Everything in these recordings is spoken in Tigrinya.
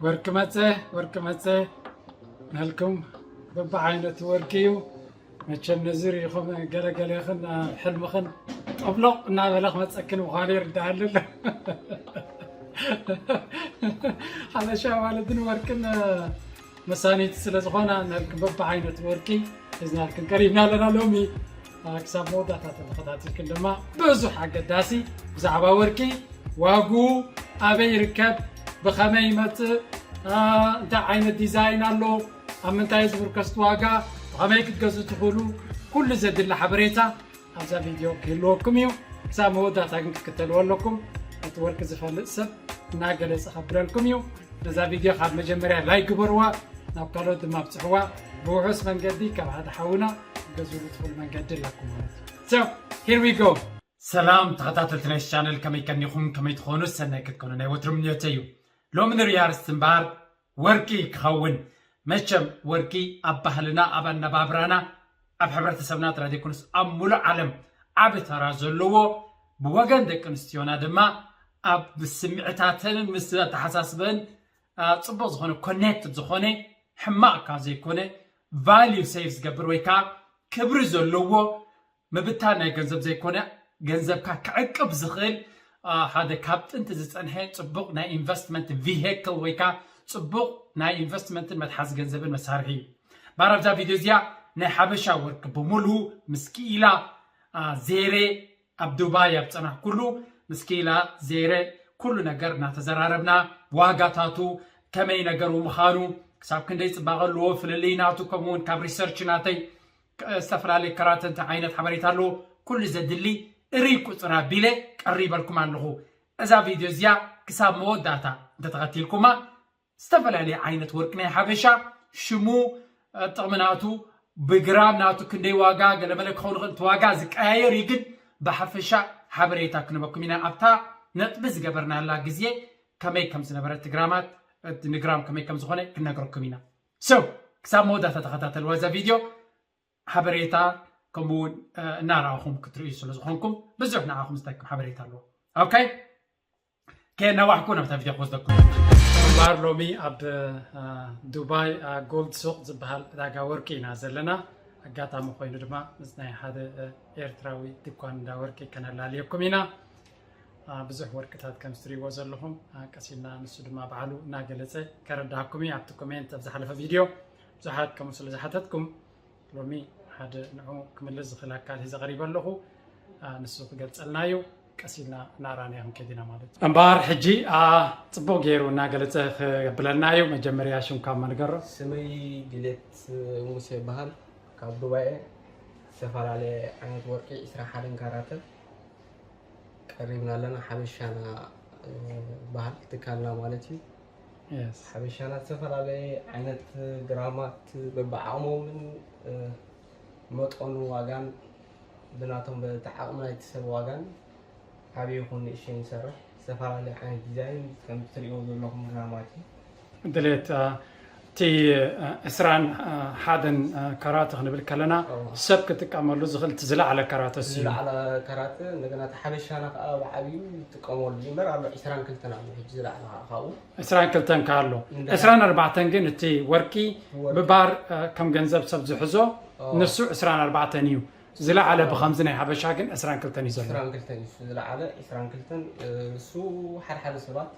ወርቂ መጸ፣ ወርቂ መጸ። ናልኩም በብዓይነቱ ወርቂ እዩ። መቸም ነዚ ርኢኹም ገለገሌኽን፣ አ፣ ሕልምኽን ጠብሎቕ እናበለ ክመጸክን ምዃኑ ይርዳሃሉ ኣሎ። ሓበሻ ማለት ንወርቅን፣ አ፣ መሳኒት ስለ ዝኾና፣ ናልኩም በብዓይነቱ ወርቂ ሒዝናልክን ቀሪብና ኣለና ሎሚ። አ፣ ክሳብ መወዳእታ ተተኸታቲልክን ድማ ብዙሕ ኣገዳሲ ብዛዕባ ወርቂ፣ ዋግኡ፣ ኣበይ ይርከብ፣ ብኸመይ ይመጽእ፣ አ፣ እንታይ ዓይነት ዲዛይን ኣሎ፣ ኣብ ምንታይ ዝብርከስ ዋጋ፣ ብኸመይ ክትገዝኡ ትኽእሉ፣ ኩሉ ዘድሊ ሓበሬታ ኣብዛ ቪድዮ ክህልወኩም እዩ። ክሳብ መወዳእታ ግን ክትከተልዎ ኣለኩም። እቲ ወርቂ ዝፈልጥ ሰብ እናገለጸ ከብረልኩም እዩ። ነዛ ቪድዮ ካብ መጀመርያ ላይክ ግበርዋ፣ ናብ ካልኦት ድማ ኣብጽሕዋ። ብውሑስ መንገዲ ካብ ሓደ ሓውና ክትገዝእሉ ትኽእሉ መንገዲ ኣለኩም ማለት እዩ። So, here we go። ሰላም ተኸታተልቲ ናይ ቻነል፣ ከመይ ቀኒኹም? ከመይ ትኾኑ? ሰናይ ክትኮኑ ናይ ወትሩ ምንዮተይ እዩ። ሎሚ ንርእዮ ኣርእስቲ እምበኣር ወርቂ ክኸውን። መቸም ወርቂ ኣብ ባህልና፣ ኣብ ኣነባብራና፣ ኣብ ሕብረተሰብና ጥራይ ዘይኮነስ ኣብ ሙሉእ ዓለም ዓቢ ተራ ዘለዎ፣ ብወገን ደቂ ኣንስትዮና ድማ ኣብ ስምዕታተንን ምስ ኣተሓሳስበን፣ አ፣ ጽቡቕ ዝኾነ ኮኔክትድ ዝኾነ፣ ሕማቕ ካብ ዘይኮነ ቫልዩ ሴቭ ዝገብር ወይ ከዓ ክብሪ ዘለዎ ምብታን ናይ ገንዘብ ዘይኮነ፣ ገንዘብካ ክዕቅብ ዝኽእል፣ አ፣ ሓደ ካብ ጥንቲ ዝጸንሐ ጽቡቕ ናይ ኢንቨስትመንት ቪሄክል ወይ ከዓ ጽቡቕ ናይ ኢንቨስትመንትን መትሓዚ ገንዘብን መሳርሒ እዩ። እምበኣር ኣብዛ ቪድዮ እዚኣ ናይ ሓበሻ ወርቂ ብምሉኡ ምስ ክኢላ፣ አ፣ ዜሬ ኣብ ዱባይ ኣብ ጸናሕኩሉ ምስ ክኢላ ዜሬ ኩሉ ነገር እናተዘራረብና፣ ዋጋታቱ ከመይ ነገሩ ምዃኑ፣ ክሳብ ክንደይ ጽባቐ ኣለዎ፣ ፍልልይ ናቱ፣ ከምኡ እውን ካብ ሪሰርች ናተይ ክ-፣ ዝተፈላለየ ከራተንቲ ዓይነት ሓበሬታ ኣለዎ። ኩሉ ዘድሊ እርይ ቁጽር ኣቢለ ቀሪበልኩም ኣለኹ። እዛ ቪድዮ እዚኣ ክሳብ መወዳእታ እንተተኸቲልኩማ፣ ዝተፈላለየ ዓይነት ወርቂ ናይ ሓበሻ፣ ሽሙ፣ እ፣ ጥቕሚ ናቱ፣ ብግራም ናቱ ክንደይ ዋጋ፣ ገለመለ ክኸውን ይኽእል፣ እቲ ዋጋ ዝቀያየር እዩ፣ ግን ብሓፈሻ ሓበሬታ ክንበኩም ኢና። ኣብታ ነጥቢ ዝገበርናላ ግዜ ከመይ ከም ዝነበረ እቲ ግራማት፣ እቲ ንግራም ከመይ ከም ዝኾነ ክንነግረኩም ኢና። So፣ ክሳብ መወዳእታ ተኸታተልዋ እዛ ቪድዮ። ሓበሬታ ከምኡ እውን፣ እ፣ እናረኣኹም ክትርእዩ ስለ ዝኾንኩም፣ ብዙሕ ንዓኹም ዝጠቅም ሓበሬታ ኣለዎ። ኦኬ? ከየናዋሕኩ ናብታ ቪድዮ ክወስደኩም። እምበኣር ሎሚ ኣብ፣ እ፣ ዱባይ፣ እ፣ ጎልድ ሱቕ ዝበሃል ዕዳጋ ወርቂ ኢና ዘለና። ኣጋጣሚ ኮይኑ ድማ ምስ ናይ ሓደ፣ እ፣ ኤርትራዊ ድኳን እንዳ ወርቂ ከነላልየኩም ኢና። እ፣ ብዙሕ ወርቅታት ከም እትርእይዎ ዘለኹም፣ እ፣ ቀስ ኢልና ንሱ ድማ ባዕሉ እናገለጸ ከረድኣኩም እዩ። ኣብቲ ኮሜንት ኣብ ዝሓለፈ ቪድዮ ብዙሓት ከምኡ ስለ ዝሓተትኩም፣ ሎሚ ሓደ ንዑ ክምልስ ዝኽእል ኣካል ሒዘ ቀሪበ ኣለኹ። አ፣ ንሱ ክገልጸልና እዩ። ቀስ ኢልና እናረኣናዮ ክንከይድ ኢና ማለት እዩ። እምበኣር ሕጂ፣ አ፣ ጽቡቕ ገይሩ እናገለጸ ክብለና እዩ። መጀመርያ ሽምካ እማ ንገሮ። ስመይ ድሌት ሙሴ ይበሃል። ካብ ዱባይ እየ። ዝተፈላለየ ዓይነት ወርቂ ዒስራ ሓደን ካራትን ቀሪብና ኣለና። ሓበሻና፣ እ፣ በሃል ትካልና ማለት እዩ። የስ። ሓበሻና ዝተፈላለየ ዓይነት ግራማት በብዓቕሞምን፣ እ፣ መጠኑ ዋጋን ብናቶም በቲ ዓቕሚ ናይቲ ሰብ ዋጋን ዓብዪ ይኹን ንእሽተይ ንሰርሕ። ዝተፈላለየ ዓይነት ዲዛይን ከም እትርእይዎ ዘለኹም ግራማት እዩ። ድሌት፣ አ፣ እቲ፣ አ፣ ዕስራን ሓደን፣ አ፣ ካራት ክንብል ከለና፣ እዎ። ሰብ ክጥቀመሉ ዝኽእል እቲ ዝለዓለ ካራት እሱ እዩ። ዝለዓለ ካራት፣ እንደገና እቲ ሓበሻና ከዓ ብዓብዩ ይጥቀመሉ እዩ። እምበር ኣሎ ዕስራን ክልተን ኣሎ፣ ሕጂ ዝለዓለ ከዓ ካብኡ። ዕስራን ክልተን ከዓ ኣሎ። እንደገና ዕስራን ኣርባዕተን ግን እቲ ወርቂ ወርቂ። ብባር፣ አ፣ ከም ገንዘብ ሰብ ዝሕዞ፣ እዎ። ንሱ ዕስራን ኣርባዕተን እዩ። ዝለዓለ እዎ። ብኸምዚ ናይ ሓበሻ ግን ዕስራን ክልተን እዩ ዘሎ። ዕስራን ክልተን እዩ ዝለዓለ፣ ዕስራን ክልተን፣ እ፣ እሱ ሓደ ሓደ ሰባት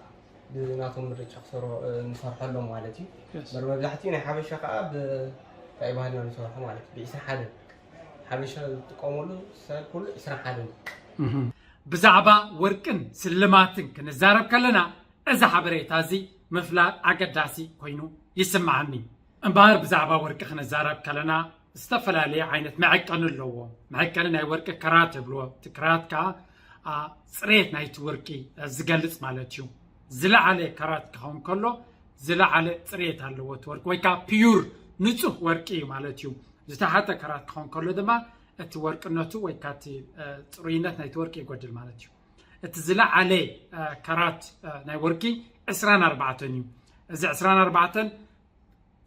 ብናቶም ምርጫ ክሰርሑ፣ እ፣ ንሰርሐሎም ማለት እዩ። የስ። እምበር መብዛሕትኡ ናይ ሓበሻ ከዓ ብ-፣ እንታይ ባህልና ንሰርሖ ማለት እዩ። ብዒስራ ሓደ ሓበሻ ዝጥቀመሉ ሰብ ኩሉ ዕስራ ሓደ እዩ። እህ። ብዛዕባ ወርቅን ስልማትን ክንዛረብ ከለና፣ እዚ ሓበሬታ እዚ ምፍላጥ ኣገዳሲ ኮይኑ ይስምዓኒ። እምበኣር ብዛዕባ ወርቂ ክንዛረብ ከለና፣ ዝተፈላለየ ዓይነት መዐቀኒ ኣለዎ። መዐቀኒ ናይ ወርቂ ከራት ይብልዎ። እቲ ከራት ከኣ፣ አ፣ ጽሬት ናይቲ ወርቂ፣ አ፣ ዝገልጽ ማለት እዩ። ዝለዓለ ከራት ክኸውን ከሎ፣ ዝለዓለ ጽሬት ኣለዎ እቲ ወርቂ፣ ወይ ከኣ ፒዩር ንጹህ ወርቂ እዩ ማለት እዩ። ዝተሓተ ከራት ክኸውን ከሎ ድማ፣ እቲ ወርቅነቱ ወይ ከኣ እቲ፣ አ፣ ጽሩይነት ናይቲ ወርቂ ይጎድል ማለት እዩ። እቲ ዝለዓለ፣ አ፣ ከራት፣ አ፣ ናይ ወርቂ ዕስራን ኣርባዕተን እዩ። እዚ ዕስራን ኣርባዕተን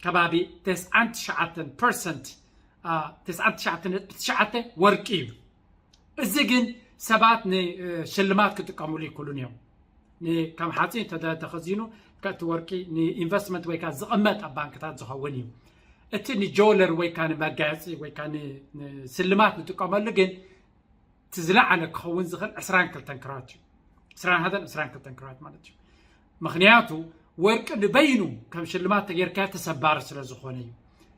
ከባቢ ተስዓን ትሽዓተን ፐርሰንት፣ አ፣ ተስዓን ትሽዓተን ነጥቢ ትሽዓተ ወርቂ እዩ። እዚ ግን ሰባት ንሽልማት ክጥቀሙሉ ይክእሉን እዮም። ን-፣ ከም ሓፂን እንተ ተኸዚኑ ከእቲ ወርቂ ንኢንቨስትመንት ወይ ከዓ ዝቕመጥ ኣብ ባንክታት ዝኸውን እዩ። እቲ ንጆለር ወይ ከዓ ንመጋየፂ ወይ ከዓ ን- ንስልማት ንጥቀመሉ ግን እቲ ዝለዓለ ክኸውን ዝኽእል ዕስራን ክልተን ክራት እዩ። ዕስራን ሓደን ዕስራን ክልተን ክራት ማለት እዩ። ምኽንያቱ ወርቂ ንበይኑ ከም ሽልማት ተጌርካዮ ተሰባሪ ስለ ዝኾነ እዩ።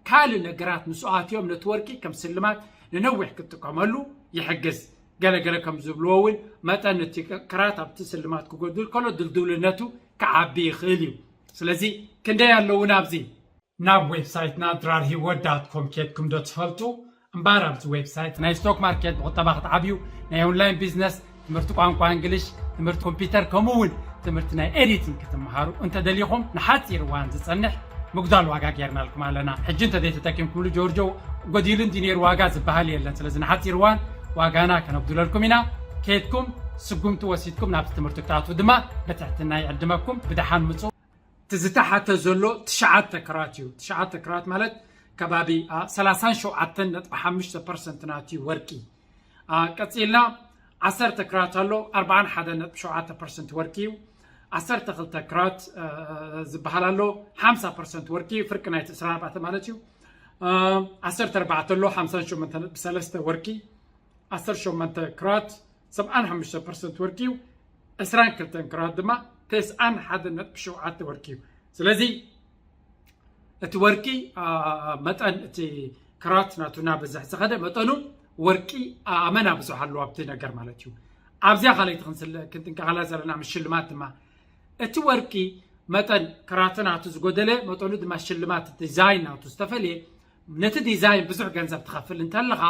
ካልእ ነገራት ምስኡ ኣትዮም ነቲ ወርቂ ከም ስልማት ንነዊሕ ክትጥቀመሉ ይሕግዝ። ገለገለ ከም ዝብልዎ እውን መጠን እቲ ክራት ኣብቲ ስልማት ክጎድል ከሎ ድልዱልነቱ ክዓቢ ይኽእል እዩ። ስለዚ ክንደይ ኣለዉ ናብዚ ናብ ዌብሳይትና ድራር ሂወት ዳት ኮም ኬድኩም ዶ ትፈልጡ? እምበኣር ኣብዚ ዌብሳይት ናይ ስቶክ ማርኬት ብቁጠባ ክትዓብዩ፣ ናይ ኦንላይን ቢዝነስ፣ ትምህርቲ ቋንቋ እንግሊሽ፣ ትምህርቲ ኮምፒውተር ከምኡ እውን ትምህርቲ ናይ ኤዲቲንግ ክትመሃሩ እንተደሊኹም ንሓፂር እዋን ዝፀንሕ ምጉዳል ዋጋ ጌርናልኩም ኣለና። ሕጂ እንተዘይተጠቂምኩምሉ ጆርጆ ጎዲሉ እንዲ ነይሩ ዋጋ ዝበሃል የለን። ስለዚ ንሓፂር እዋን ዋጋና ከነጉድለልኩም ኢና። ኬድኩም ስጉምቲ ወሲድኩም ናብቲ ትምህርቲ ክትኣትዉ ድማ ብትሕትና ይዕድመኩም። ብደሓን ምፁ። እቲ ዝተሓተ ዘሎ ትሽዓተ ክራት እዩ። ትሽዓተ ክራት ማለት ከባቢ ሰላሳን ሸውዓተን ነጥቢ ሓሙሽተ ፐርሰንት ናቲ ወርቂ። ቀፂልና ዓሰርተ ክራት ኣሎ፣ ኣርባዓን ሓደን ነጥቢ ሸውዓተ ፐርሰንት ወርቂ እዩ። ዓሰርተ ክልተ ክራት ዝበሃል ኣሎ፣ ሓምሳ ፐርሰንት ወርቂ እዩ። ፍርቂ ናይቲ ዕስራን ኣርባዕተን ማለት እዩ። ዓሰርተ ኣርባዕተ ኣሎ፣ ሓምሳን ሸሞንተ ነጥቢ ሰለስተ ወርቂ። ዓሰርተ ሸሞንተ ክራት ሰብዓን ሓሙሽተ ፐርሰንት ወርቂ እዩ። ዕስራን ክልተን ክራት ድማ ተስዓን ሓደን ነጥቢ ሸውዓተ ወርቂ እዩ። ስለዚ እቲ ወርቂ መጠን እቲ ክራት ናቱ እናበዝሕ ዝኸደ መጠኑ ወርቂ ኣመና ብዙሕ ኣለዎ ኣብቲ ነገር ማለት እዩ። ኣብዚኣ ካልኣይቲ ክንጥንቀቐላ ዘለና ምስ ሽልማት ድማ እቲ ወርቂ መጠን ክራቱ ናቱ ዝጎደለ መጠኑ ድማ ሽልማት ዲዛይን ናቱ ዝተፈልየ። ነቲ ዲዛይን ብዙሕ ገንዘብ ትኸፍል እንተለኻ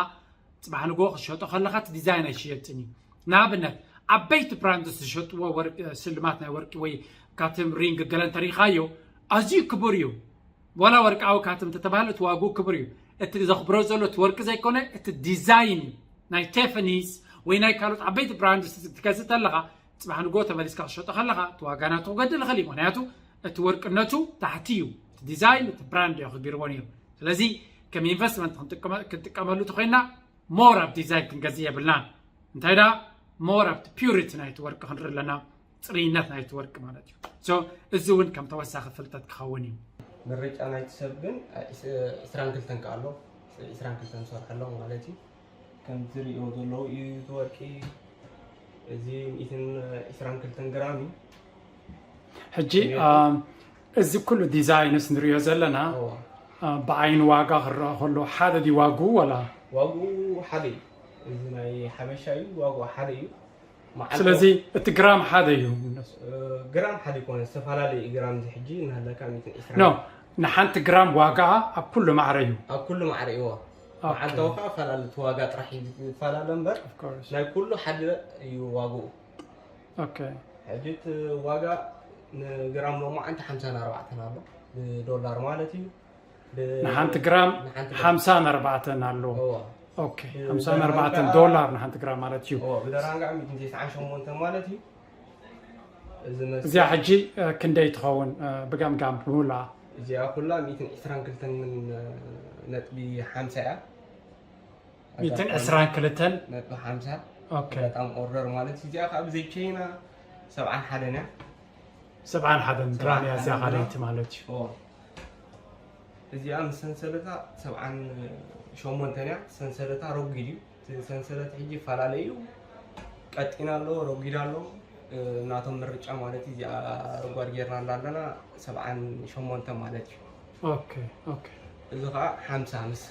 ፅባሕ ንግሆ ክትሸጦ ከለኻ እቲ ዲዛይን ኣይሽየጥን እዩ። ንኣብነት ዓበይቲ ብራንድስ ዝሸጥዎ ሽልማት ናይ ወርቂ ወይ ካብቶም ሪንግ ገለ እንተሪኢኻዮ ኣዝዩ ክቡር እዩ። ዋላ ወርቃዊ ካትም እንተተባህለ እቲ ዋግኡ ክቡር እዩ። እቲ ዘኽብሮ ዘሎ እቲ ወርቂ ዘይኮነ እቲ ዲዛይን እዩ። ናይ ቴፈኒስ ወይ ናይ ካልኦት ዓበይቲ ብራንድስ ትገዝእ ተለኻ ፅባሕ ንግሆ ተመሊስካ ክትሸጦ ከለኻ እቲ ዋጋ ናቱ ክገድል ይኽእል እዩ። ምክንያቱ እቲ ወርቅነቱ ታሕቲ እዩ። እቲ ዲዛይን እቲ ብራንድ እዩ ኣኽቢርዎ ነይሩ። ስለዚ ከም ኢንቨስትመንት ክንጥቀመሉ ተኮይና ሞር ኣብ ዲዛይን ክንገዝእ የብልናን። እንታይ ደኣ ሞር ኣብቲ ፒውሪቲ ናይቲ ወርቂ ክንርኢ ኣለና፣ ፅርይነት ናይቲ ወርቂ ማለት እዩ። እዚ እውን ከም ተወሳኺ ፍልጠት ክኸውን እዩ። ምርጫ ናይቲ ሰብ ግን ዕስራን ክልተን ከ ኣሎ፣ ዕስራን ክልተን ዝሰርሐሎም ማለት እዩ። ከም ዝሪኦ ዘለዉ እዩ እቲ ወርቂ። እዚ ሚእትን ዕስራን ክልተን ግራም እዩ። ሕጂ እዚ ኩሉ ዲዛይንስ ንሪኦ ዘለና ብዓይኒ ዋጋ ክረኣ ከሎ ሓደ ድዩ ዋግኡ ወላ? ዋግኡ ሓደ እዩ። እዚ ናይ ሓበሻ እዩ፣ ዋግኡ ሓደ እዩ። ስለዚ እቲ ግራም ሓደ እዩ። ግራም ሓደ ይኮነ፣ ዝተፈላለዩ እዩ። ግራም እዚ ሕጂ እናሃለካ ሚእትን ዕስራን ኖ፣ ንሓንቲ ግራም ዋጋኣ ኣብ ኩሉ ማዕረ እዩ። ኣብ ኩሉ ማዕረ እዩ። መዓልታዊ ከዓ ፈላለ እቲ ዋጋ ጥራሕ እዩ ዝፈላለ እምበር ናይ ኩሉ ሓደ እዩ ዋግኡ። ኦኬ። ሕጂ እቲ ዋጋ ንግራም ሎማዓንቲ ሓምሳን ኣርባዕተን ኣሎ ብዶላር ማለት እዩ። ብ- ንሓንቲ ግራም ንሓንቲ ግራም። ሓምሳን ኣርባዕተን ኣሎ። እዋ። ኦኬ፣ ሓምሳን ኣርባዕተን ዶላር ንሓንቲ ግራም ማለት እዩ። እዋ፣ ብደራንጋ ሚእትን ተስዓን ሸሞንተን ማለት እዩ። እዚ መስተ እዚኣ ሕጂ ክንደይ ትኸውን ብገምጋም ብምሉኣ? እዚኣ ኩላ ሚእትን ዕስራን ክልተን ነጥቢ ሓምሳ እያ። ሚእትን ዕስራን ክልተን ነጥቢ ሓምሳ ኦኬ። በጣም ኦርደር ማለት እዩ። እዚኣ ከዓ ብዘይ ቻይና ሰብዓን ሓደን እያ። ሰብዓን ሓደን ድራም እያ እዚኣ ካልኣይቲ ማለት እዩ። ኦ። እዚኣ ምስ ሰንሰለታ ሰብዓን ሸሞንተን እያ። ሰንሰለታ ረጒድ እዩ። እቲ ሰንሰለት ሕጂ ይፈላለ እዩ። ቀጢን ኣሎ፣ ረጒድ ኣሎ። እ፣ ናቶም ምርጫ ማለት እዩ። እዚኣ ረጓድ ጌርና ኣላ ኣለና ሰብዓን ሸሞንተ ማለት እዩ። ኦኬ፣ ኦኬ። እዚ ከዓ ሓምሳ ምስ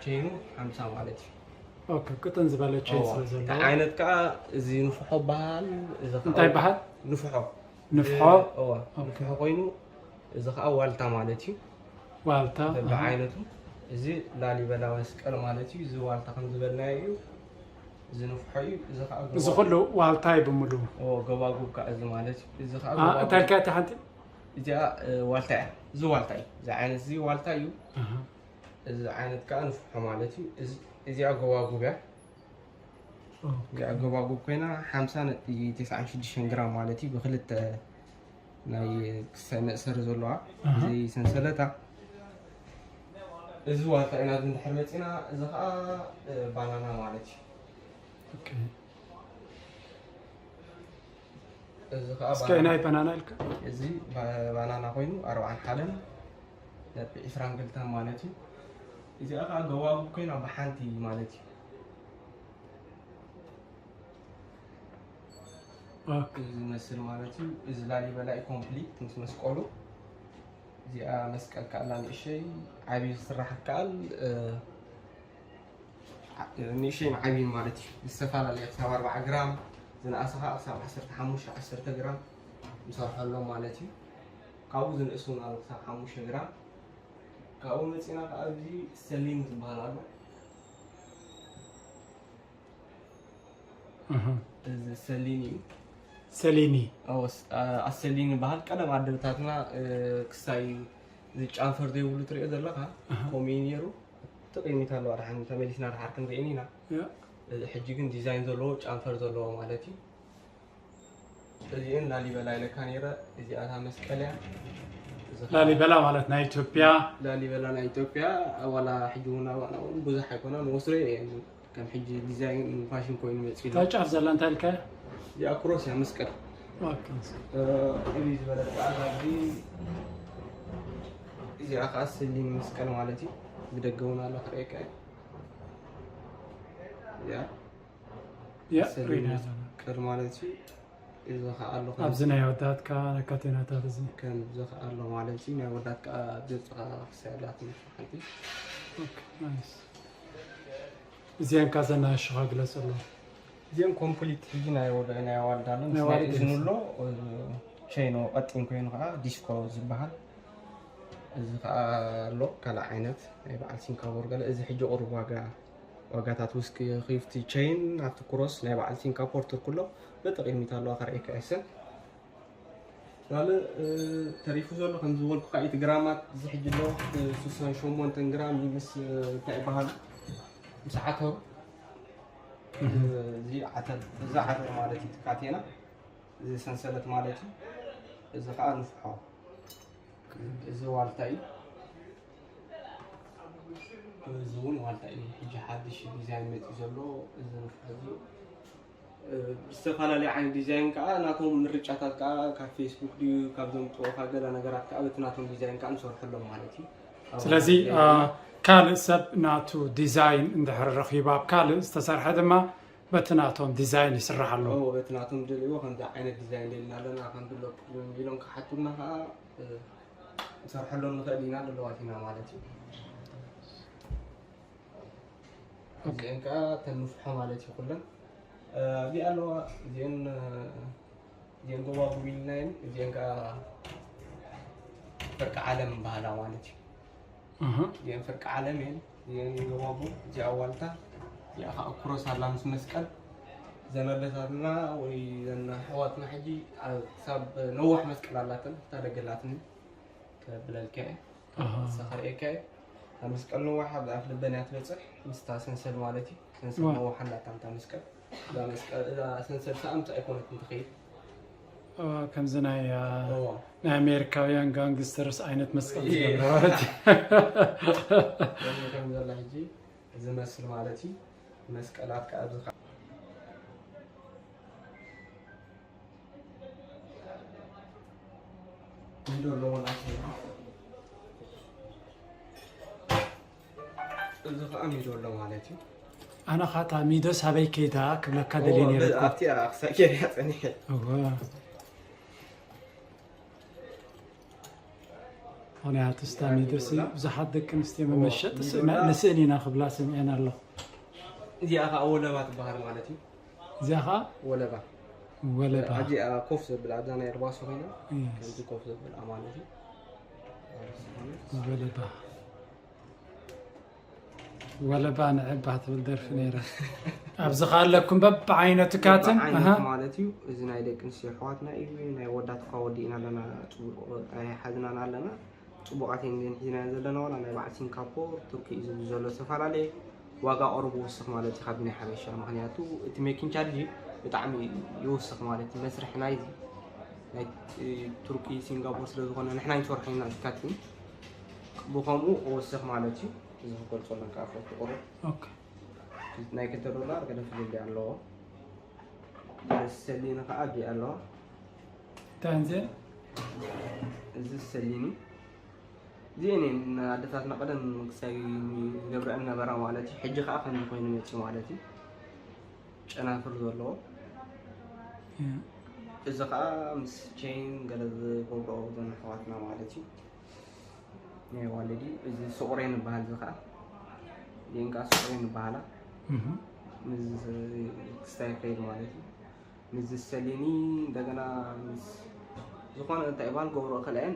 ቼኑ ሓምሳ ማለት እዩ። ኦኬ፣ ቅጥን ዝበለ ቼን ስለ ዘለዎ። እንታይ ዓይነት ከዓ እዚ ንፍሖ በሃል። እዚ ከዓ እንታይ በሃል? ንፍሖ። ንፍሖ። እዋ፣ ንፍሖ ኮይኑ እዚ ከዓ ዋልታ ማለት እዩ። ዋልታ፣ በብዓይነቱ። እዚ ላሊበላ መስቀል ማለት እዩ። እዚ ዋልታ ከም ዝበልናዮ እዩ። እዚ ንፍሖ እዩ። እዚ ከዓ እዚ ኩሉ ዋልታ እዩ ብምሉ። እዎ፣ ጎባጉብ ከዓ እዚ ማለት እዩ። እዚ ከዓ አ፣ ጎባጉብ። እንታይ ኢልካ እቲ ሓንቲ? እዚኣ እ፣ ዋልታ እያ። እዚ ዋልታ እዩ። እዚ ዓይነት እዚ ዋልታ እዩ። ኣሃ። እዚ ዓይነት ከዓ ንፍሖ ማለት እዩ። እዚ- እዚኣ ጎባጉብ እያ። ኦኬ። እዚኣ ጎባጉብ ኮይና ሓምሳ ነጥቢ ተስዓን ሽዱሽተን ግራም ማለት እዩ። ብክልተ ናይ ክሳይ መእሰሪ ዘለዋ ኣሃ። እዚ ሰንሰለታ። እዚ ዋልታ ኢና እንድሕር መፂና፣ እዚ ከዓ እ፣ ባናና ማለት እዩ። ኦኬ። እዚ ከዓ እስከ ናይ ባናና ኢልካ እዚ ባ- ባናና ኮይኑ ኣርባዓን ሓደን ነጥቢ ዕስራን ክልተን ማለት እዩ። እዚኣ ከዓ ገዋጉብ ኮይና ብሓንቲ ማለት እዩ። ኦኬ። እዚ ዝመስል ማለት እዩ። እዚ ላሊበላ እዩ ኮምፕሊት ምስ መስቀሉ። እዚኣ መስቀል ከኣላ ንእሸይ ዓብዪ ክስራሕ ከኣል እ፣ ዓ- ንእሸይን ዓብይን ማለት እዩ። ዝተፈላለየ ክሳብ ኣርባዓ ግራም ዝነኣሰ ከዓ ክሳብ ዓሰርተ ሓሙሽተ ዓሰርተ ግራም ንሰርሐሎም ማለት እዩ። ካብኡ ዝንእስ እውን ኣሎ ክሳብ ሓሙሽተ ግራም። ካብኡ መፂና ከዓ ኣብዚ ሰሊን ዝበሃል ኣሎ። ኣሃ። እዚ ሰሊን እዩ። ሰሊኒ ኣወስ ኣሰሊን ይበሃል። ቀደም ኣደታትና ክሳይ እዚ ጫንፈር ዘይብሉ ትሪኦ ዘለካ ኣሃ። ከምኡ እዩ ነይሩ። ጥቕሚት ኣለዋ ድሓን ተመሊስና ድሓር ክንሪእን ኢና። ያ። እዚ ሕጂ ግን ዲዛይን ዘለዎ ጫንፈር ዘለዎ ማለት እዩ። እዚእን ላሊበላ ኢለካ ነይረ። እዚኣታ መስቀል እያ። እዚ ኸዓ ላሊበላ ማለት ናይ ኢትዮጵያ ላሊበላ ናይ ኢትዮጵያ ዋላ ሕጂ እውን ኣባና እውን ብዙሕ ኣይኮነን ወስዶ እየን ከም ሕጂ ዲዛይን ፋሽን ኮይኑ መፂኡ ኣሎ። ታጫፍ ዘላ እንታይ ኢልካ እዚኣ ክሮስ እያ መስቀል ኦኬ። እብይ ዝበለት በዓል ኣብዚ እዚኣ ከዓ ስሊን መስቀል ማለት እዩ። ብደገ እውን ኣሎ ክርእየካ እዩ። እዚኣ ያ ስሊን ሪና መስቀል ማለት እዩ። እዚ ከዓ ኣሎ ከም- ኣብዚ ናይ ወዳትካ ናይ ካቴናታት እዚ ከምዚ ከዓ ኣሎ ማለት እዩ። ናይ ወዳት ከዓ ገፅካ ክሳያላት ሓንቲ ኦኬ፣ ናይስ። እዚአን ካዘና ሽኻ ግለጽ ኣሎ እዚኦም ኮምፕሊት ሕጂ ናይ ወደ ናይ ዋልዳ ኣሎ ምስ ናይ ናይ ዋልዳ እዝኑ እዩ። ኣሎ ቸይኖ ቀጢን ኮይኑ ከዓ ዲስኮ ዝበሃል እዚ ከዓ ኣሎ ካልእ ዓይነት ናይ በዓል ሲንጋፖር ገለ እዚ ሕጂ ቁሩብ ዋጋ ዋጋታት ውስኪ ኪፍቲ ቸይን ኣብቲ ክሮስ ናይ በዓል ሲንጋፖር ትርኩሎ በጥቂሚት ኣለዋ ከርእየካ ይሰን ካልእ እ፣ ተሪፉ ዘሎ ከም ዝበልኩ ከዓ እቲ ግራማት እዚ ሕጂ ኣሎ እ፣ ስሳን ሸሞንተን ግራም እዩ ምስ እ፣ እንታይ ይበሃል ምስ ዓተሩ እ፣ እዚ ዓተር እዚ ዓተር ማለት እዩ እቲ ካቴና እዚ ሰንሰለት ማለት እዩ እዚ ከዓ ንፍሖ እዚ ዋልታ እዩ እዚ እውን ዋልታ እዩ ሕጂ ሓድሽ ዲዛይን መፂኡ ዘሎ እዚ ንፍሖ እዚ እ፣ ብዝተፈላለየ ዓይነት ዲዛይን ከዓ ናቶም ምርጫታት ከዓ ካብ ፌስቡክ ድዩ ካብ ዘምፅኦካ ገለ ነገራት ከዓ በቲ ናቶም ዲዛይን ከዓ ንሰርሐሎም ማለት እዩ ኣብ ስለዚ ዲዛይን አ፣ ካልእ ሰብ ናቱ ዲዛይን እንድሕር ረኺቡ ኣብ ካልእ ዝተሰርሐ ድማ በቲ ናቶም ዲዛይን ይስራሕ ኣሎ ኦ፣ በቲ ናቶም ደልዎ ከምዚ ዓይነት ዲዛይን ደልና ኣለና ከም ብሎክ ኢሎም ክሓቱና ከዓ እ፣ ንሰርሐሎም ንኽእል ኢና ደለዋት ኢና ማለት እዩ እዚአን ከዓ ተንፍሖ ማለት እዩ ኩለን እ፣ እዚኣ ኣለዋ እዚአን እ፣ እዚአን ጎባጉብ ኢልናየን እዚአን ከዓ ፍርቂ ዓለም በሃላ ማለት እዩ እህ። እዚአን ፍርቂ ዓለም እየን እዚአን ጎባጉብ እዚኣ ዋልታ እዚኣ ከዓ ክሮስ ኣላ ምስ መስቀል ዘመለታትና ወይ ዘና ኣሕዋትና ሕጂ ኣብ ክሳብ ነዋሕ መስቀል ኣላተን ታደገላትኒ ከብለልካ እየ ኣሃ። ንሳ ከርእየካ እየ እታ መስቀል ነዋሕ ኣብ ኣፍ ልበን እያ ትበፅሕ ምስታ ሰንሰል ማለት እዩ ሰንሰል ዋ። ነዋሕ ኣላታ እታ መስቀል እዛ መስቀል እዛ ሰንሰል ሰኣምቲ ኣይኮነትን ትኸይድ ዋ፣ ከምዚ ናይ አ፣ እዋ ናይ ኣሜሪካውያን ጋንግስተርስ ዓይነት መስቀል እየ። ዝገብረ ማለት እዩ። ከምዚ ከም ዘሎ ሕጂ ዝመስል ማለት እዩ መስቀላት ከዓ ኣብዚ ከዓ ሚዶ ኣለዎ ናቸው እዚ ከዓ ሚዶ ኣሎ ማለት እዩ ኣነ ኻታ ሚዶ ሳበይ ከይዳ ክብለካ ደልየ ነይረ እኮ። ኣብቲ ክሳብ ከይዳ ፀኒሐ እወ። ምኽንያቱ ስታ ሚዶ ሲ ብዙሓት ደቂ ኣንስትዮ መመሸጥ ሚዶ ስእና- ላ- ንስእን ኢና ክብላ ሰሚዐን ኣለኹ። እዚኣ ከዓ ወለባ ትበሃል ማለት እዩ እዚኣ ኸዓ ወለባ ወለባ ኣብዚኣ ኮፍ ዘብል ኣብዛ ናይ ኣርባሶ ኮይና Yes። ከምዚ ኮፍ ዘብል ማለት እዩ ወለባ ወለባ ንዕባ ትብል ደርፊ ነይራ። ኣብዚ ኻለኩም በብዓይነቱ ካትን ዓይነት ኣሃ። ማለት እዩ እዚ ናይ ደቂ ኣንስትዮ ኣሕዋትና እዩ ናይ ወዳት እኳ ወዲእና ኣለና ፅቡቅ ኣይሓዝናን ኣለና ፅቡቃት እየን ግን ሒዝናየን ዘለና ዋላ ናይ በዓል ሲንጋፖር ቱርኪ እዩ ዝብል ዘሎ ዝተፈላለየ ዋጋ ቁሩብ ወስኽ ማለት እዩ ካብ ናይ ሓበሻ ምክንያቱ እቲ ሜኪን ቻርጅ ብጣዕሚ ይወስኽ ማለት እዩ መስርሕ ናይዚ ናይ ቱርኪ ሲንጋፖር ስለዝኮነ ንሕና ይንሰርሖ ኢና ካቲን ብከምኡ ክወስኽ ማለት እዩ እዚ ክገልፀሎም ከዓ ፈቱ ቁሩብ ኦኬ። ናይ ክልተ ዶላር ገለ ፍልልይ ኣለዎ ሰሊኒ ከዓ እዚኣ ኣለዋ ታንዜ እዚ ሰሊኒ እዚአን እየን ኣደታትና ቀደም ክሳይ ገብረአን ነበራ ማለት እዩ። ሕጂ ከዓ ከምዚ ኮይኑ መፅኡ ማለት እዩ። ጨናፍር ዘለዎ እዚ ከዓ ምስ ቼን ገለ ዝገብረኦ እዞም ኣሕዋትና ማለት እዩ። ናይ ዋለዲ እዚ ሱቕሬን ይበሃል። እዚ ከዓ እዚአን ከዓ ሱቕሬን ይበሃላ። ምስ ክስታይ ከይድ ማለት እዩ። ምስ ዝሰሊኒ እንደገና ምስ ዝኾነ እንታይ ባል ገብሮ ከልአን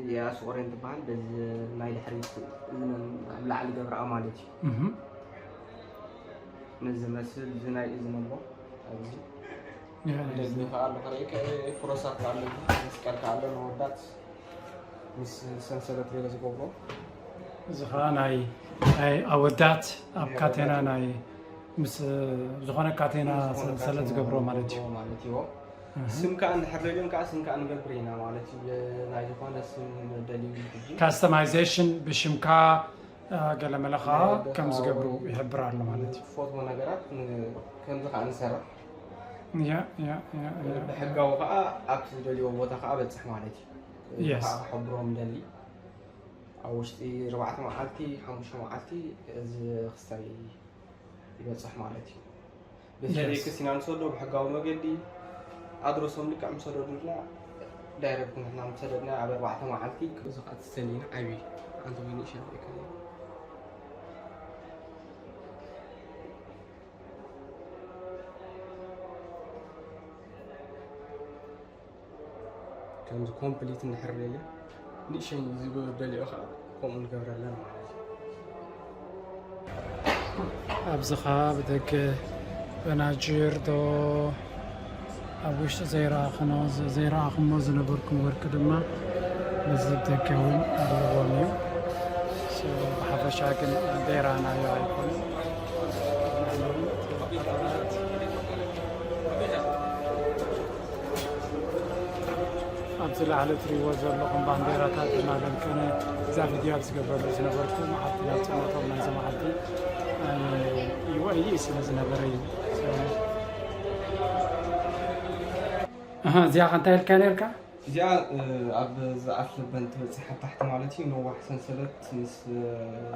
እዚኣ ሱቕሬን ትበሃል። በዚ ናይ ድሕሪት እዝነን ኣብ ላዕሊ ገብረኣ ማለት እዩ። ነዚ መስል እዚ ናይ እዝኒ ኣሎ ኣብዚ ደጊ ከዓ ኣሎ። ከርኢ ከ ክሮሳት ኣሎ፣ መስቀል ከዓ ኣሎ። ነወዳት ምስ ሰንሰለት ገለ ዝገብሮ እዚ ከዓ ናይ ናይ ኣወዳት ኣብ ካቴና ናይ ምስ ዝኾነ ካቴና ሰንሰለት ዝገብሮ ማለት እዩ። ማለት እዩ። ስም ከዓ እንድሕር ደልዮም ከዓ ስም ከዓ ንገብር ኢና ማለት እዩ። ናይ ዝኾነ ስም ደልዩ ሕጂ ካስተማይዜሽን ብሽምካ ገለመለኻ ከም ዝገብሩ ይሕብር ኣሎ ማለት እዩ። ፎቶ ነገራት ን- ከምዚ ከዓ ንሰርሕ ያ ያ ያ ያ። ብሕጋዊ ከዓ ኣብቲ ዝደልዮ ቦታ ከዓ በፅሕ ማለት እዩ። እዚ Yes. ከዓ ክሕብሮም ደሊ ኣብ ውሽጢ ኣርባዕተ መዓልቲ ሓሙሽተ መዓልቲ እዚ ክስታይ ይበፅሕ ማለት እዩ። ብተለይ Yes. ክስ ኢና ንሰዶ ብሕጋዊ መገዲ ኣድረሶም ልክዕ ምሰደዱልና ዳይረክት ንሕና ምሰደድና ኣብ ኣርባዕተ መዓልቲ እዚ ከዓ ትሰሊና ዓብዪ ኣንተ ወይ ንእሽተይ ኣይኮነን። ከምዚ ኮምፕሊት እንድሕር ደልዮ ንእሽተይ ዝደልዮ ከዓ ከምኡ ንገብረለን ማለት እዩ። ኣብዚ ኸዓ ብደገ በናጅር ዶ ኣብ ውሽጢ ዘይረኣኽኖ ዘይረኣኽሞ ዝነበርኩም ወርቂ ድማ በዚ ብደገ እውን ኣለዎም እዩ። So ብሓፈሻ ግን ደይራናዮ ኣይኮነን። ኣብዚ ላዕሊ እትሪእዎ ዘለኹም ባንዴራታት ድማ ለምከነ እዛ ቪድዮ ኣብ ዝገበረሉ ዝነበርኩ መዓልቲ ናብ ፅሞቶም ናይዚ መዓልቲ ዩኤኢ ስለ ዝነበረ እዩ። ኣሃ፣ እዚኣ ከ እንታይ ኢልካ ነርካ? እዚኣ ኣብ ዝኣፍ ልበን ትበፅሕ ኣብ ታሕቲ ማለት እዩ። ነዋሕ ሰንሰለት ምስ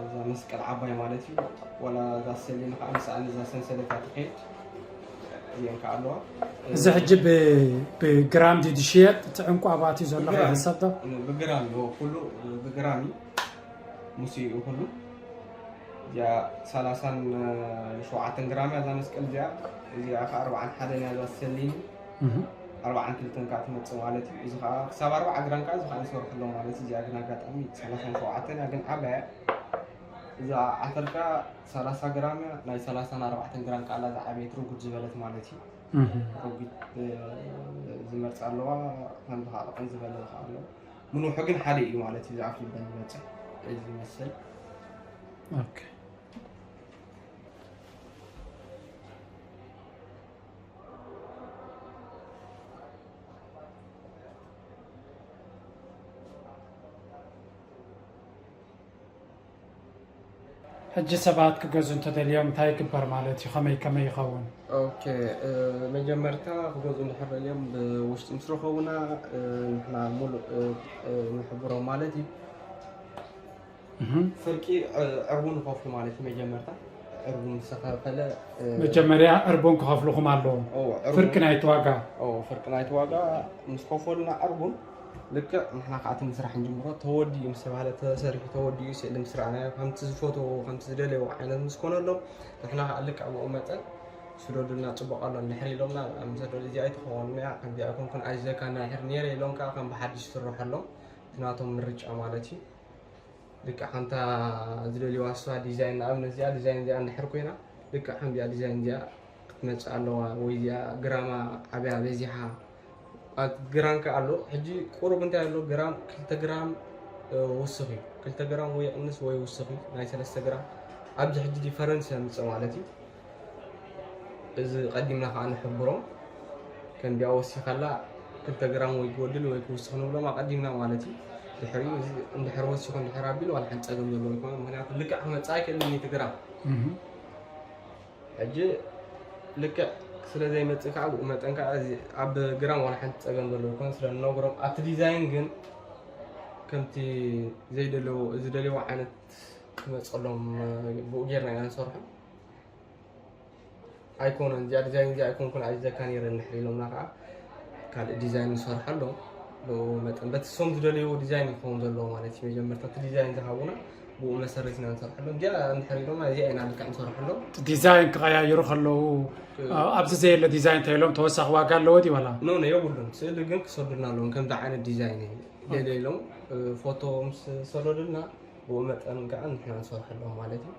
እዛ መስቀል ዓባይ ማለት እዩ። ዋላ እዛ ሰሌን ከዓ ምስኣን እዛ ሰንሰለት እያ ትኸይድ። እዚአን ከዓ ኣለዋ። እዚ ሕጂ ብ- ብግራም ድዩ ዝሽየጥ? እቲ ዕንቋ ኣብኡ ኣትዩ ዘሎ ብግራም። ከይሕሰብ ዶ? ብግራም እዩ፣ ኩሉ ብግራም እዩ። ሙሴ እዩ ኩሉ። እዚኣ ሰላሳን ሸውዓተን ግራም እያ እዛ መስቀል እዚኣ። እዚኣ ከዓ ኣርባዓን ሓደን እያ እዛ ሰሌን። ኣርባዓን ክልተን ከዓ ትመፅእ ማለት እዩ። እዚ ከዓ ክሳብ ኣርባዓ ግራም ከዓ እዚ ከዓ ንሰርሐሎም ማለት እዩ። እዚኣ ግን ኣጋጣሚ ሰላሳን ሸውዓተን እያ ግን ዓባያ እያ። እዛ ዓተር ከዓ ሰላሳ ግራም እያ። ናይ ሰላሳን ኣርባዕተን ግራም ከዓ እዛ ዓበየት ርጉድ ዝበለት ማለት እዩ። ርጉድ ዝመርፅ ኣለዋ። ከምዚ ከዓ ቅጥን ዝበለ ከዓ ኣለዋ። ምንውሑ ግን ሓደ እዩ ማለት እዩ። ዝኣፍ ልበን ዝበፅሕ እዚ ይመስል። ኦኬ። ሕጂ ሰባት ክገዙ እንተደልዮም እንታይ ይግበር ማለት እዩ? ከመይ ከመይ ይኸውን? ኦኬ፣ መጀመርታ ክገዙ እንድሕር ደልዮም ብውሽጢ ምስ ረኸቡና ንሕና ሙሉእ ንሕብሮም ማለት እዩ። ፍርቂ ዕርቡን ንኸፍሉ ማለት እዩ። መጀመርታ ዕርቡን ዝተኸፈለ መጀመርያ ዕርቡን ክኸፍልኹም ኣለዎም። ፍርቂ ናይቲ ዋጋ ፍርቂ ናይቲ ዋጋ ምስ ከፈሉና ዕርቡን ልክዕ ንሕና ከዓ እቲ ምስራሕ ንጅምሮ። ተወዲኡ ምስ ተባሃለ ተሰሪሑ ተወዲኡ ስእሊ ምስ ረኣናዮ ከምቲ ዝፈትዎ ከምቲ ዝደለይዎ ዓይነት ምስ ኮነሎም ንሕና ከዓ ልክዕ ብኡ መጠን ስደዱልና ፅቡቕ ኣሎ እንድሕር ኢሎምና ንኣምሰዶ እዚኣ ኣይትኸውን እያ ከምዚኣ ኣይኮንኩን ኣዚዘካ እንድሕር ነይረ ኢሎም ከዓ ከም ብሓድሽ ይስርሐሎም እቲ ናቶም ምርጫ ማለት እዩ። ልክዕ ከምታ ዝደልዋ እሷ ዲዛይን ንኣብነት እዚኣ ዲዛይን እዚኣ እንድሕር ኮይና ልክዕ ከምዚኣ ዲዛይን እዚኣ ክትመፅእ ኣለዋ ወይ እዚኣ ግራማ ዓብያ በዚሓ ግራም ከ ኣሎ ሕጂ ቁሩብ እንታይ ኣሎ ግራም ክልተ ግራም ወስኽ እዩ ክልተ ግራም ወይ ቅንስ ወይ ውስኽ እዩ ናይ ሰለስተ ግራም ኣብዚ ሕጂ ዲፈረንስ የምፅእ ማለት እዩ። እዚ ቀዲምና ከዓ ንሕብሮም ከምቢኣ ወሲኻላ ክልተ ግራም ወይ ክወድል ወይ ክውስኽ ንብሎም ኣቀዲምና ማለት እዩ። ድሕሪኡ እዚ እንድሕር ወሲኹ እንድሕር ኣቢሉ ዋላ ሓንቲ ፀገም ዘለዎ ይኮነ ምክንያቱ ልክዕ ክመፅእ ኣይክእልን እቲ ግራም ሕጂ ልክዕ ስለ ዘይመፅእ ከዓ ብኡ መጠን ከዓ እዚ ኣብ ግራም ዋላ ሓንቲ ፀገም ዘለዎ ይኮን ስለ ንነግሮም ኣብቲ ዲዛይን ግን ከምቲ ዘይደለዎ ዝደልዎ ዓይነት ክመፀሎም ብኡ ጌርና ኢና ንሰርሖም ኣይኮነን እዚኣ ዲዛይን እዚኣ ኣይኮንኩን ኣይዘካ ነይረ እንድሕር ኢሎምና ከዓ ካልእ ዲዛይን ንሰርሐሎም ብኡ መጠን በቲ ሶም ዝደልይዎ ዲዛይን ይኸውን ዘለዎ ማለት እዩ መጀመርታ እቲ ዲዛይን ዝሃቡና ብኡ መሰረት ኢና ንሰርሐሎም እዚኣ እንድሕር ኢሎምና እዚኣ ኢና ልክዕ ንሰርሐሎም ዲዛይን ክቀያይሩ ከለዉ ኣብዚ ዘየለ ዲዛይን ተይሎም ተወሳኺ ዋጋ ኣለዎ ድዩ ዋላ ኖ ኖ የብሉን ስእሊ ግን ክሰዱልና ኣለዎም ከምዚ ዓይነት ዲዛይን እዩ ገለ ኢሎም ፎቶ ምስ ሰደዱልና ብኡ መጠን ከዓ ንሕና ንሰርሐሎም ማለት እዩ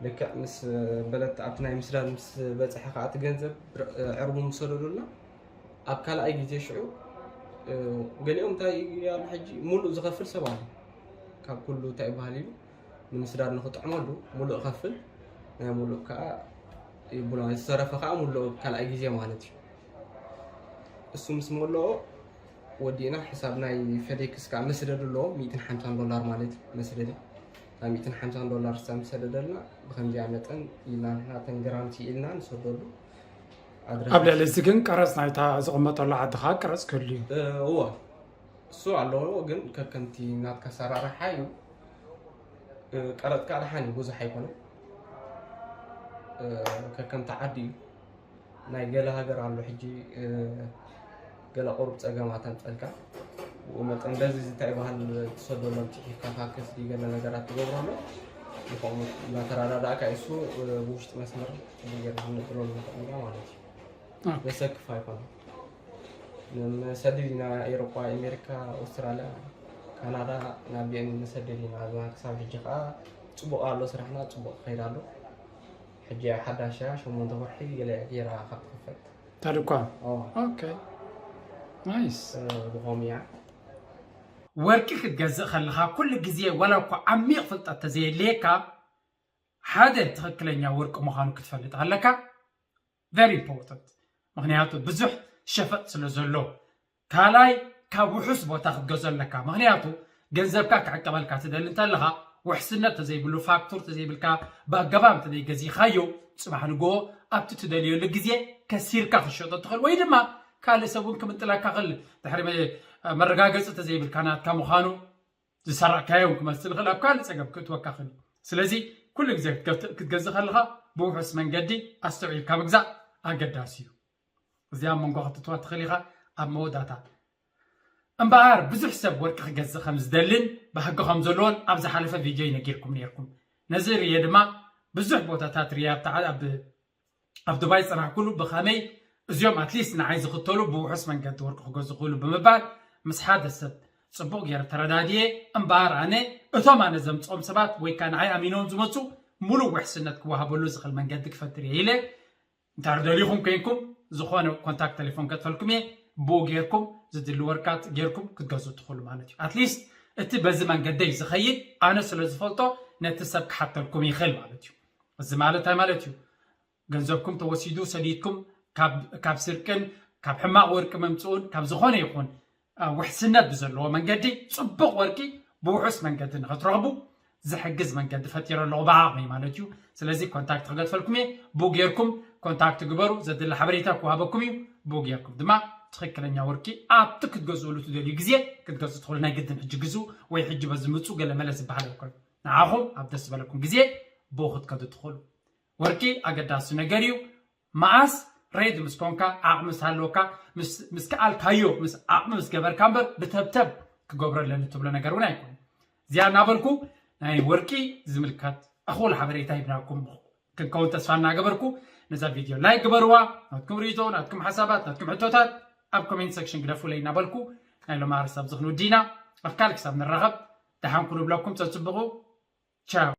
ልክዕ ምስ በለት ኣብቲ ናይ ምስዳድ ምስ በፅሐ ከዓ እቲ ገንዘብ ዕርቡ ምስ ሰደዱልና ኣብ ካልኣይ ግዜ ሽዑ ገሊኦም እንታይ ያሉ ሕጂ ሙሉእ ዝኸፍል ሰብ ኣሎ ካብ ኩሉ እንታይ ይበሃል እዩ ንምስዳድ ንክጥዕመሉ ሙሉእ ከፍል ናይ ሙሉእ ከዓ ይብሎ ዝተረፈ ከዓ ሙሉእ ካልኣይ ግዜ ማለት እዩ እሱ ምስ መለኦ ወዲእና ሕሳብ ናይ ፌዴክስ ከዓ መስደድ ኣለዎ ሚእትን ሓምሳን ዶላር ማለት እዩ መስደድ ካብ ሚእትን ሓምሳን ዶላር ዝሰደደልና ብከምዚኣ መጠን ኢልና ናተን ግራምቲ ኢልና ንሰደሉ ኣብ ልዕሊ እዚ ግን ቀረፅ ናይታ ዝቕመጠሉ ዓዲ ከዓ ቀረፅ ክህሉ እዩ እዎ እሱ ኣለዎ ግን ከከምቲ ናትካ ሰራርሓ እዩ ቀረፅካ ድሓን እዩ ብዙሕ ኣይኮነ ከከምቲ ዓዲ እዩ ናይ ገለ ሃገር ኣሎ ሕጂ ገለ ቁሩብ ፀገማት ኣምፀልካ ብኡ መጠን በዚ እንታይ ይበሃል ትሰደሎም ፅሒፍካ ፋክስ ድዩ ገለ ነገራት ትገብሮ ኣሎ ይኸምኡ እናተረዳዳእካ እሱ ብውሽጢ መስመር ፅቡቅ ጌርና ክንጥለሉ ንኽእል ኢና ማለት እዩ ዘሰክፍ ኣይኮነ ንሰድድ ኢና ኤሮጳ ኣሜሪካ ኣውስትራልያ ካናዳ ናብዚአን ንሰድድ ኢና ክሳብ ሕጂ ከዓ ፅቡቅ ኣሎ ስራሕና ፅቡቅ ክኸይድ ኣሎ ሕጂ ሓዳሽ እያ ሸሞንተ ወርሒ ገለ ገይራ ካብ ትኽፈት ታድኳ ኦ፣ ኦኬ ናይስ እ፣ ብኸምኡ እያ ወርቂ ክትገዝእ ከለኻ ኩሉ ግዜ ወላ እኳ ዓሚቕ ፍልጠት ተዘየድልየካ ሓደ ትኽክለኛ ወርቂ ምዃኑ ክትፈልጥ ኣለካ very important ምክንያቱ ብዙሕ ሸፈጥ ስለ ዘሎ ካልኣይ ካብ ውሑስ ቦታ ክትገዝኦ ኣለካ ምክንያቱ ገንዘብካ ክዕቀበልካ ትደሊ እንተለኻ ውሕስነት ተዘይብሉ ፋክቱር ተዘይብልካ ብኣገባብ እንተዘይገዚእኻዮ ፅባሕ ንግሆ ኣብቲ ትደልየሉ ግዜ ከሲርካ ክትሸጦ ትኽእል ወይ ድማ ካልእ ሰብ እውን ክምንጥለካ ክእል ድሕሪ መ- መረጋገፂ ተዘይብልካ ናትካ ምዃኑ ዝሰራእካዮ እውን ክመስል ይኽእል ኣብ ካልእ ፀገም ክእትወካ ክእል እዩ ስለዚ ኩሉ ግዜ ክትገት- ክትገዝእ ከለኻ ብውሑስ መንገዲ ኣስተውዒልካ ምግዛእ ኣገዳሲ እዩ እዚኣ ኣብ መንጎ ክትትዋ ትኽእል ኢኻ ኣብ መወዳእታ እምበኣር ብዙሕ ሰብ ወርቂ ክገዝእ ከም ዝደልን ባህጊ ከም ዘለዎን ኣብ ዝሓለፈ ቪድዮ ይነጊርኩም ነርኩም ነዚ ርየ ድማ ብዙሕ ቦታታት ርየ ኣብ ተዓ- ኣብ ኣብ ዱባይ ዝፀናሕኩሉ ብኸመይ እዚኦም ኣትሊስት ንዓይ ዝኽተሉ ብውሑስ መንገዲ ወርቂ ክገዙ ክእሉ ብምባል ምስ ሓደ ሰብ ፅቡቕ ገይረ ተረዳድየ እምበኣር ኣነ እቶም ኣነ ዘምፅኦም ሰባት ወይ ከዓ ንዓይ ኣሚኖም ዝመፁ ሙሉእ ውሕስነት ክወሃበሉ ዝኽእል መንገዲ ክፈጥር እየ ኢለ እንታር ደሊኹም ኮይንኩም ዝኾነ ኮንታክት ቴሌፎን ከጥፈልኩም እየ ብኡ ጌርኩም ዝድሊ ወርቃት ጌርኩም ክትገዝኡ ትኽእሉ ማለት እዩ ኣትሊስት እቲ በዚ መንገደይ ዝኸይድ ኣነ ስለ ዝፈልጦ ነቲ ሰብ ክሓተልኩም ይኽእል ማለት እዩ እዚ ማለት እንታይ ማለት እዩ ገንዘብኩም ተወሲዱ ሰዲድኩም ካብ ስርቅን ካብ ሕማቕ ወርቂ መምፅኡን ካብ ዝኾነ ይኹን ውሕስነት ብዘለዎ መንገዲ ፅቡቕ ወርቂ ብውሑስ መንገዲ ንክትረኽቡ ዝሕግዝ መንገዲ ፈጢረ ኣለኹ ብዓቕመይ ማለት እዩ ስለዚ ኮንታክት ክገድፈልኩም እየ ብኡ ጌርኩም ኮንታክት ግበሩ ዘድሊ ሓበሬታ ክወሃበኩም እዩ ብኡ ጌርኩም ድማ ትኽክለኛ ወርቂ ኣብቲ ክትገዝእሉ ትደልዩ ግዜ ክትገዝኡ ትኽእሉ ናይ ግድን ሕጂ ግዙ ወይ ሕጂ በዚ ምፁ ገለ መለ ዝበሃል ኣይኮን ንዓኹም ኣብ ደስ ዝበለኩም ግዜ ብኡ ክትከዱ ትኽእሉ ወርቂ ኣገዳሲ ነገር እዩ መዓስ ሬድ ምስ ኮንካ ዓቕሚ ምስ ሃለወካ ምስ ከኣልካዮ ምስ ዓቕሚ ምስ ገበርካ እምበር ብተብተብ ክገብሮ ኣለኒ ትብሎ ነገር እውን ኣይኮነ እዚኣ እናበልኩ ናይ ወርቂ ዝምልከት እኹል ሓበሬታ ሂብናኩም ክንከውን ተስፋ እናገበርኩ ነዛ ቪድዮ ላይክ ግበርዋ ናትኩም ርእቶ ናትኩም ሓሳባት ናትኩም ሕቶታት ኣብ ኮሜንት ሴክሽን ግደፉለይ እናበልኩ ናይ ሎማርስ ኣብዚ ክንውዲ ኢና ኣብ ካልእ ክሳብ ንራኸብ ደሓን ኩኑ ብለኩም ተፅብቑ ቻው